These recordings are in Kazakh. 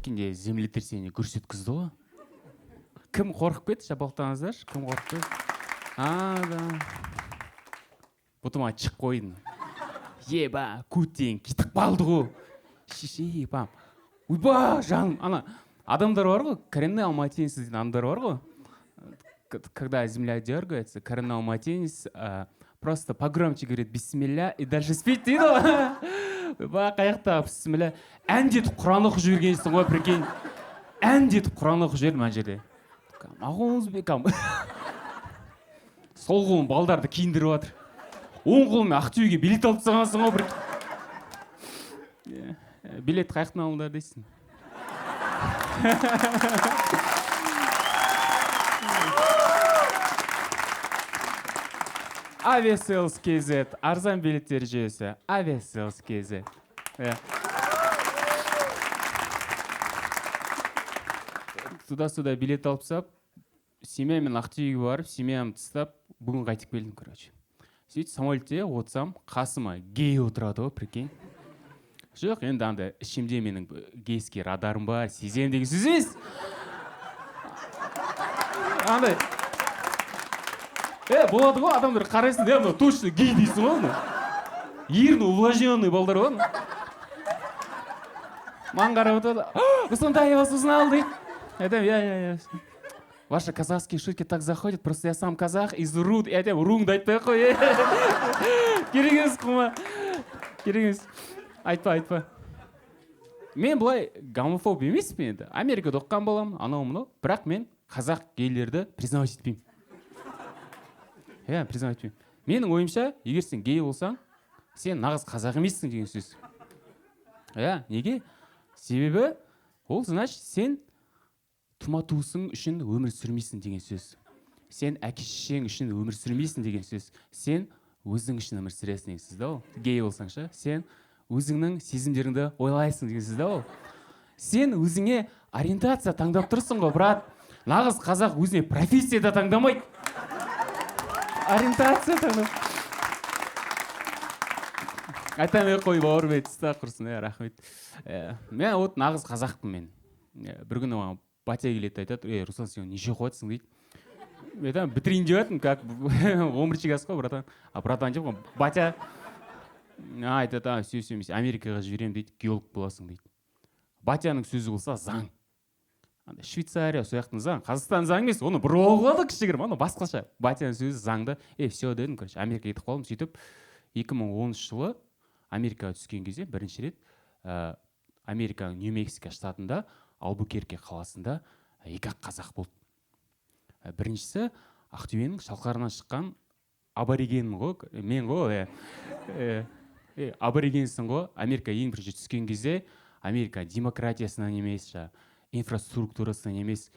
Өткенде землетрясение гүрс еткізді ғой. Кім қорқып кетті, шапалақтаңыздаршы. Кім қорқып кетті? А, да. Бұтыма шығып қойдым. Еба, көттен кетіп қалды ғой. Шеше, ебам. Ойба, жаным, ана адамдар бар ғой, коренной алматинец дейтін адамдар бар ғой. Когда земля дергается, коренной алматинец просто погромче говорит «бисмилля» и дальше спит дейді ғой. Ойба, қаяқта бисмилля. Әндетіп құран оқып жібергенсің ғой, прикинь. Әндетіп құран оқып жібердім ана жерде. Сол қолым балдарды киіндіріп жатыр. Оң қолыммен Ақтөбеге билет алып тастағансың ғой бір. Билет қаяқтан алдыңдар дейсің. Aviasales KZ, арзан билеттер жүйесі. Aviasales KZ. Иә. Туда-сюда билет алып тастап, семьямен Ақтөбеге барып, семьямды тастап, бүгін қайтып келдім, короче. Сөйтіп самолетте отырсам, қасыма гей отырады ғой, прикинь. Жоқ, енді андай ішімде менің гейский радарым бар, сеземін деген сөз емес. Андай. Болады ғой, адамдар қарайсың, мынау точно гей дейсің ғой, мынау. Ерні увлажненный балдар ғой. Маған қарап отырады, Руслан, да, я вас узнал, дейді. Айтамын, иә, иә, иә. Ваши казахские шутки так заходят, просто я сам казах из Ру. Я айтамын, руыңды айтпай ақ қой. Керек емес, құма. Керек емес. Айтпа, айтпа. Мен былай гомофоб емеспін енді. Америкада оқыған баламын, анау мынау. Бірақ мен қазақ гейлерді признавать етпеймін. Иә, признавать етпеймін. Менің ойымша, егер сен гей болсаң, сен нағыз қазақ емессің деген сөз. Иә, неге? Себебі ол значит сен тума туысың үшін өмір сүрмейсің деген сөз. Сен әке шешең үшін өмір сүрмейсің деген сөз. Сен өзің үшін өмір сүресің деген сөз да ол. Гей болсаң ше, сен өзіңнің сезімдеріңді ойлайсың деген сөз да ол. Сен өзіңе ориентация таңдап тұрсың ғой, брат. Нағыз қазақ өзіне профессия да таңдамайды. Ориентация таңдап. Айтамай қой, бауырым, тыста құрсын, рахмет. Мен вот нағыз қазақпын мен. Бір күні маған батя келеді, айтады, Руслан, сен неше оқып жатырсың дейді. Мен айтамын, бітірейін деп жатырмын, как 11 класс қой, братан. А братан деп қой, батя. Айтады, все, все, мен Америкаға жіберемін дейді, геолог боласың дейді. Батяның сөзі болса заң. Андай Швейцария, сол жақтың заң, Қазақстан заң емес, оны бұрып алуға болады кішігірім, ана басқаша. Батяның сөзі заңды. Все дедім, короче, Америкаға кетіп қалдым. Сөйтіп 2010 жылы Америкаға түскен кезде бірінші рет Американың Нью-Мексико штатында Албукерке қаласында екі ақ қазақ болды. Біріншісі Ақтөбенің Шалқарынан шыққан аборигенмін ғой, мен ғой, аборигенсің ғой. Америка ең бірінші түскен кезде Америка демократиясынан емес, жаңа инфраструктурасынан емес,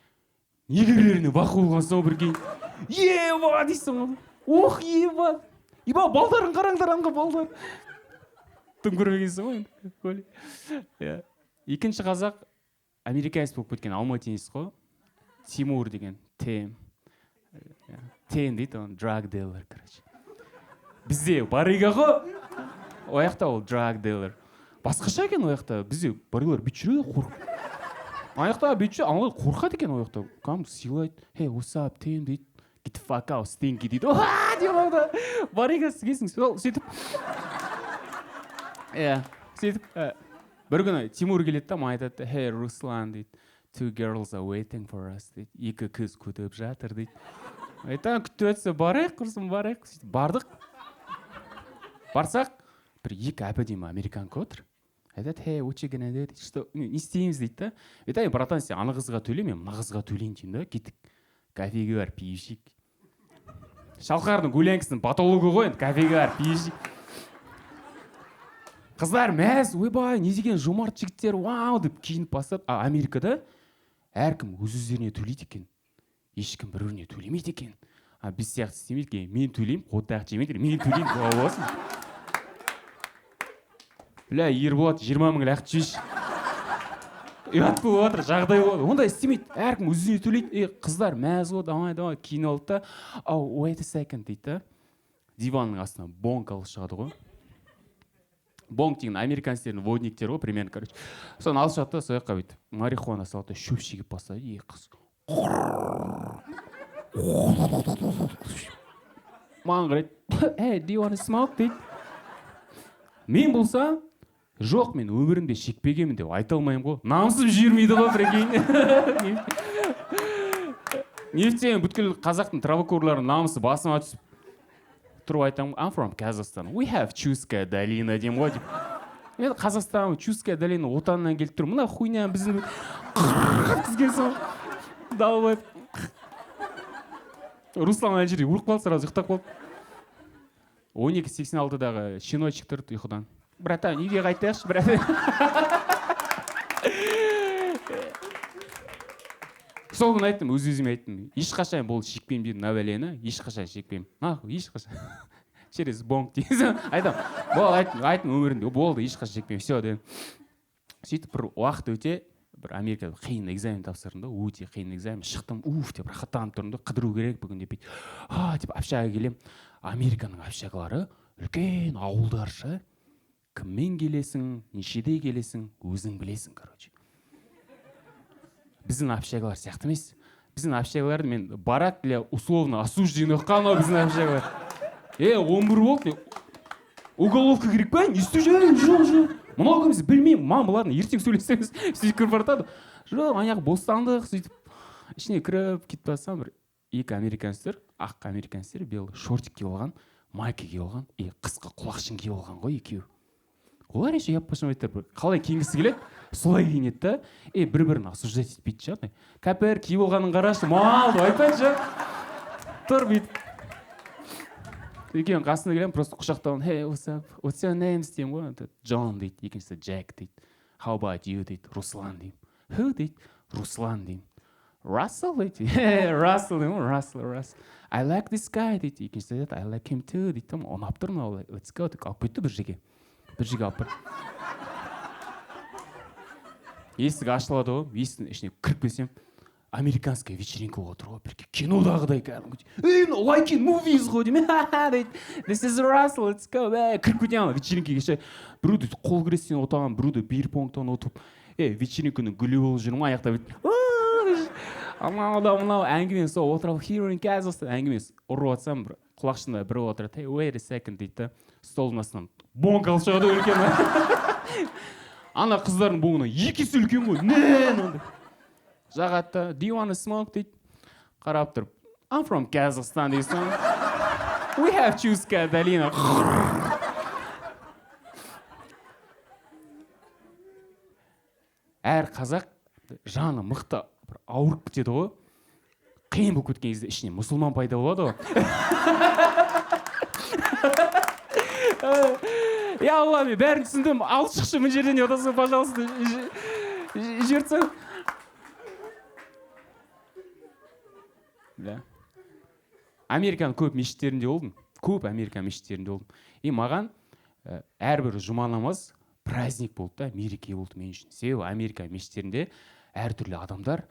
негрлеріне бақы болған соң бірге еба дейсің ғой. Ох, еба, еба, балдарын қараңдар, аңға балдар. Тым көрмегенсің ғой енді. Иә. Екінші қазақ американец болып кеткен алматинец қой, Тимур деген, Тем. Тем дейді оны, drug dealer, короче. Бізде барыга ғой, ол жақта ол drug dealer. Басқаша екен ол жақта, бізде барыгалар бүйтіп жүреді қорқып. Ана жақта бүйтіп жүреді, аналар қорқады екен ол жақта. Кәдімгі сыйлайды. Hey, what's up, Тем дейді. Get the fuck out, stinky дейді. Уа, деп алды. Барыга келсің, сол сөйтіп. Иә, сөйтіп, бір күні Тимур келеді да, маған айтады, hey, Руслан дейді, two girls are waiting for us дейді. Екі қыз күтіп жатыр дейді. Айтамын, күтіп жатса, барайық, құрсын, барайық. Сөйтіп бардық. Барсақ, бір екі әп-әдемі американка отыр. Айтады, hey, what you gonna do? Дейді, что, не істейміз дейді да. Айтайын, братан, сен ана қызға төле, мен мына қызға төлейін деймін да, кеттік. Кафеге барып пиво ішейік. Шалқардың гулянкасының потологы ғой енді, кафеге барып пиво ішейік. Қыздар мәз, ойбай, не деген жомарт жігіттер, вау деп киініп бастады. А Америкада әркім өз өздеріне төлейді екен. Ешкім бір біріне төлемейді екен. А біз сияқты істемейді екен. Мен төлеймін, қотақ жемейді, мен төлеймін, қуа боласың. Бля, Ерболат 20 мың лақтырып жіберші. Ұят болып жатыр, жағдай болады. Ондай істемейді. Әркім өз өзіне төлейді. Қыздар мәз ғой, давай, давай, киініп алды да, oh, wait a second дейді да. Диванның астынан бонг алып шығады ғой. Бонг деген американецтердің водниктері ғой, примерно, короче. Соны алып шығады да, сол жаққа бүйтіп марихуана салады да, шөп шегіп бастайды. Екі қыз маған қарайды: «Hey, do you wanna smoke?» – дейді. Мен болса, жоқ, мен өмірімде шекпегенмін деп айта алмаймын ғой, намысым жібермейді ғой, прикинь. Нефтен бүткіл қазақтың травокурларының намысы басыма түсіп тұрып айтамын: «I'm from Kazakhstan, we have Чуйская долина», – деймін ғой. Деп мен Қазақстан, Чуйская долина отанынан келіп тұр, мына хуйня біздің өткізген соң, долбоеб. Руслан ана жерде өліп қалды, сразу ұйықтап қалды. 12.86-дағы щеночек тұрды ұйқыдан: «Братан, үйге қайтайықшы, братан». Сол күні айттым, өз өзіме айттым: ешқашан бұл шекпеймін дедім, мына бәлені ешқашан шекпеймін, нахуй, ешқашан. Через бонг деген айтамын, болды, айттым, айттым өмірімде болды, ешқашан шекпеймін, все дедім. Сөйтіп бір уақыт өте, бір Америкада қиын экзамен тапсырдым да, өте қиын экзамен, шықтым, уф деп рахаттанып тұрмын да, қыдыру керек бүгін деп, бүйтіп а деп общагаға келемін. Американың общагалары үлкен ауылдар ше, кіммен келесің, нешеде келесің, өзің білесің, короче. Біздің общагалар сияқты емес. Біздің общагаларды мен барак для условно осужденных қой анау біздің общагалар. 11 болды, уголовка керек па, не істеп жүр? Жоқ, жоқ, мынау кім, білмеймін, мам, ладно, ертең сөйлесеміз. Сөйтіп кіріп бара жатады. Жоқ, ана жақ бостандық. Сөйтіп ішіне кіріп кетіп бара жатсам, бір екі американецтер, ақ американецтер, белый шортик киіп алған, майка киіп алған и қысқа құлақшын киіп алған ғой екеуі. Олар еще ұят бір қалай киінгісі келеді, солай киінеді да, и бір бірін осуждать етпейді ше, андай кәпір киіп алғанын қарашы, мал деп айтпайды ше. Тұр бүйтіп екеуінің қасына келемін, просто құшақтап: «Hey, what's up, what's your names?» – деймін ғой. «Джон», – дейді, екіншісі «Джек», – дейді. «How about you?» – дейді. «Руслан», – деймін. «Who?» – дейді. «Руслан», – деймін. «Рассел», – дейді. «Рассел», – деймін ғой. «Рассел, Рассел». «I like this guy», – дейді. Екіншісі айтады: «I like him too», – дейді. Ұнап тұр мынау, let's go деп алып кетті бір жерге, бір жерге алып барды. Есік ашылады ғой, есіктің ішіне кіріп келсем, американская вечеринка болып отыр ғой, бір кинодағыдай кәдімгідей. Ей, мынау like in movies ғой деймін дейді. «This is Russell, let's go». Кіріп кетемін ана вечеринкаге ше, біреуді қол күрестен ұтаған, біреуді бирпонгтан ұтып, вечеринканың гүлі болып жүрмін ғой. Аяқта бүйтіп анау да мынау әңгіме, сол отырып, here in Kazakhstan әңгіме ұрып жатсам, бір құлақшында біреу отырады: «Hey, wait a second», – дейді да, столдың астынан бонг алып шығады ғой үлкен. Ана қыздардың боңынан екі есе үлкен ғой, не мынандай жағады да: «Do you wanna smoke?» – дейді. Қарап тұрып: «I'm from Kazakhstan», – дейсің, «we have Чуйская долина». Әр қазақ жаны мықты бір ауырып кетеді ғой, қиын болып кеткен кезде ішіне мұсылман пайда болады ғой. Я Алла, мен бәрін түсіндім, алып шықшы мына жерден деп отырсың, пожалуйста, жіберіп. Да, Американың көп мешіттерінде болдым, көп Америка мешіттерінде болдым. И маған әрбір жұма намаз праздник болды да, мереке болды мен үшін. Себебі Америка мешіттерінде әртүрлі адамдар,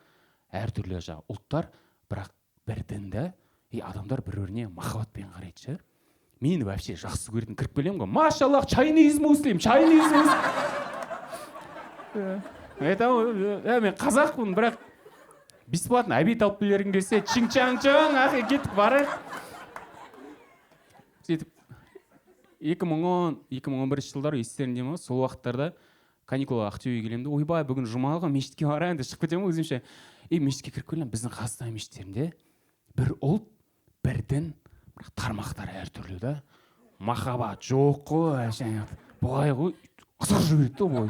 әртүрлі жаңағы ұлттар, бірақ бір дін да, и адамдар бір біріне махаббатпен қарайды ше. Мені вообще жақсы көретін, кіріп келемін ғой: «Машаллах, Chinese Muslim, Chinese Muslim». Айтамын: мен қазақпын, бірақ бесплатно обед алып келгің келсе, чиң чаң чаң, ахи, кеттік, барайық. Сөйтіп 2010, 2011 жылдары, естеріңде ма, сол уақыттарда каникулға Ақтөбеге келемін де, ойбай, бүгін жұма ғой, мешітке барайын деп шығып кетемін ғой өзімше. И мешітке кіріп келемін. Біздің Қазақстан мешіттерінде бір ұлт, бір дін, бірақ тармақтары әртүрлі да, махаббат жоқ қой вообще. Былай ғой, ысырып жібереді да былай.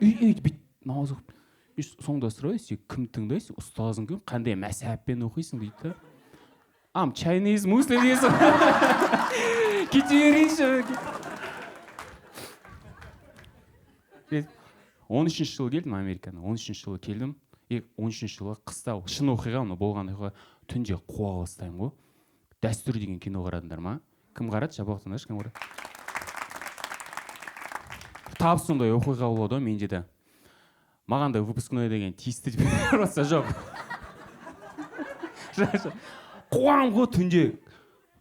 И бүйтіп намаз оқып, и соңында сұрайды: «Сен кім тыңдайсың, ұстазың кім, қандай мәсәппен оқисың?» – дейді да. «I'm Chinese Muslim» дейсің, кете берейінші. 13-ші жылы келдім Америкадан, 13-ші жылы келдім. И 13-ші жылы қыста, шын оқиға мынау, болған оқиға, түнде қуа бастаймын ғой. «Дәстүр» деген кино қарадыңдар ма? Кім қарады? Шапалақтаңдаршы, кім қарады? Тап сондай оқиға болады ғой менде де. Маған да выпускной деген тиісті деп просто жоқ. Қуамын ғой түнде.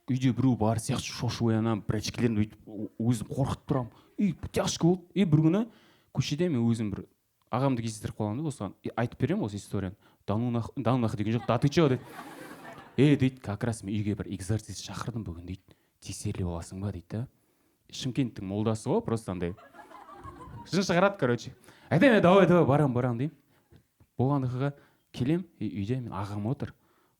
Үйде біреу бар сияқты шошып оянамын, бір очкилерімді өйтіп өзім қорқытып тұрамын. И тяжко болды. И бір күні көшеде мен өзім бір ағамды кездестіріп қаламын да, осыған айтып беремін осы историяны. Да ну нах, да ну нах деген жоқ, да ты че дейді. Е дейді, как раз мен үйге бір экзорцист шақырдым бүгін дейді, тексеріліп аласың ба дейді да. Шымкенттің молдасы ғой, просто андай жын шығарады, короче. Айтамын, давай, давай, барам, барам деймін. Болған оқиға, келем, и үйде мен ағам отыр,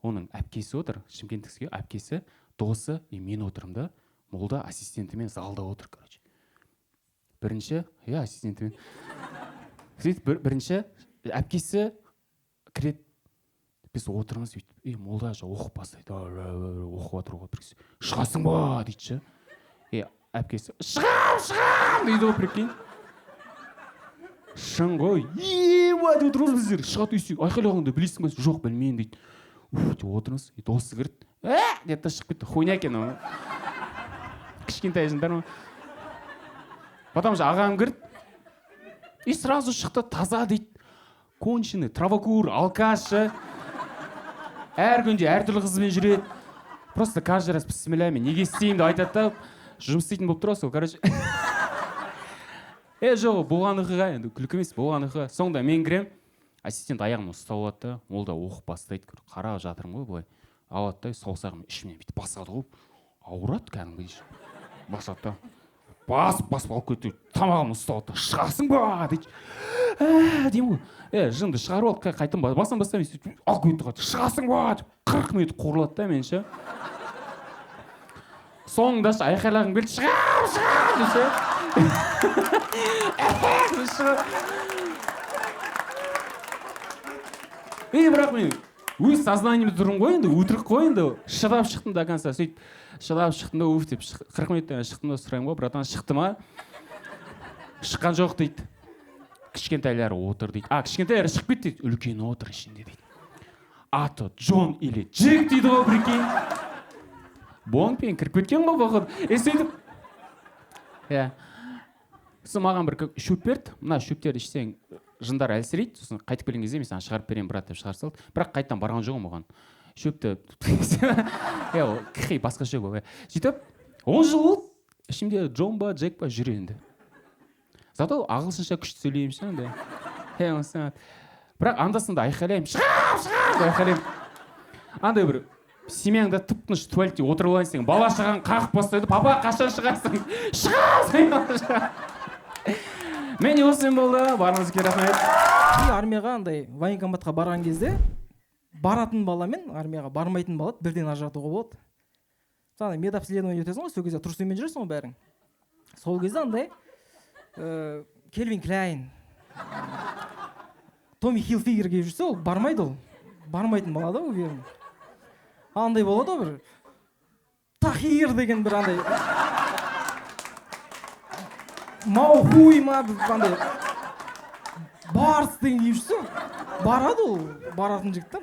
оның әпкесі отыр, шымкенттікісі әпкесі, досы, и мен отырмын да, молда ассистентімен залда отыр, короче. Бірінші, иә, ассистентімен. Сөйтіп бірінші әпкесі кіреді, біз отырмыз бүйтіп, и молда же оқып бастайды, оқып жатыр ғой, бір кезде, шығасың ба дейді ше. И әпкесі, шығам, шығам дейді ғой, прикинь. Шын ғой, ема деп отырмыз біздер, шығады үйсе, айқайлағанда білесің ба, жоқ, білмеймін дейді. Уф деп отырмыз, и досы кірді, ә деді да шығып кетті, хуйня екен ол. Кішкентай жындар ма. Потом же ағам кірді, и сразу шықты, таза дейді. Конченый, травокур, алкаш ше. Әр күнде әртүрлі қызбен жүреді. Просто каждый раз бісміллә, мен неге істеймін деп айтады да, жұмыс істейтін болып тұр ғой сол, короче. Жоқ, болған оқиға енді күлкі емес, болған оқиға. Соңында мен кіремін, ассистент аяғымнан ұстап алады да, ол да оқып бастайды, қарап жатырмын ғой былай. Алады да, саусағымен ішімнен бүйтіп басады ғой, ауырады кәдімгідей. Басады да, басып басып алып кетті, тамағымнан ұстап алады да, шығасың ба дейді. Ә, деймін ғой. Жынды шығарып алды, қайтадан басам бастамай сөйтіп алып кетті қайтадан. Шығасың ба деп 40 минут қуырылады да мен ше. Соңында ше айқайлағым келді, шығам, шығам деп ше. Шығам. Бірақ мен өз сознаниемде тұрмын ғой енді, өтірік қой енді. Шыдап шықтым до конца, сөйтіп шыдап шықтым да, уф деп 40 минуттан шықтым да сұраймын ғой, братан, шықты ма? Шыққан жоқ дейді. Кішкентайлары отыр дейді. А, кішкентайлары шығып кетті дейді. Үлкені отыр ішінде дейді. Аты Джон или Джек дейді ғой, прикинь. Бонгпен кіріп кеткен ғой, походу. Сөйтіп, иә. Сосын маған бір шөп берді. Мына шөптерді ішсең, жындар әлсірейді. Сосын қайтып келген кезде мен саған шығарып беремін, брат, деп шығарып салды. Бірақ қайтадан барған жоқпын оған. Шөпті, иә, ол кхи, басқа шөп ол, иә. Сөйтіп, 10 жыл болды, ішімде Джон ба, Джек па жүр енді. Зато ағылшынша күшті сөйлеймін ше енді. Е, осы. Бірақ анда-санда айқайлаймын, шығам, шығам деп айқайлаймын. Андай бір семьяңда тып-тыныш туалетте отырып алайын десең, бала шағаң қағып бастайды, папа, қашан шығасың? Шығам, шығам. Мен осымен болды, барыңызға рахмет. И армияға андай военкоматқа барған кезде баратын бала мен армияға бармайтын бала бірден ажыратуға болады. Мысалы, медобследование өтесің ғой, сол кезде трусымен жүресің ғой бәрің. Сол кезде андай Кельвин Кляйн, Томми Хилфигер киіп жүрсе, ол бармайды ол. Бармайтын бала да, уверен. Андай болады ғой бір Тахир деген бір андай Маухуй ма, бір андай Барс деген киіп жүрсе, барады ол, баратын жігіт та.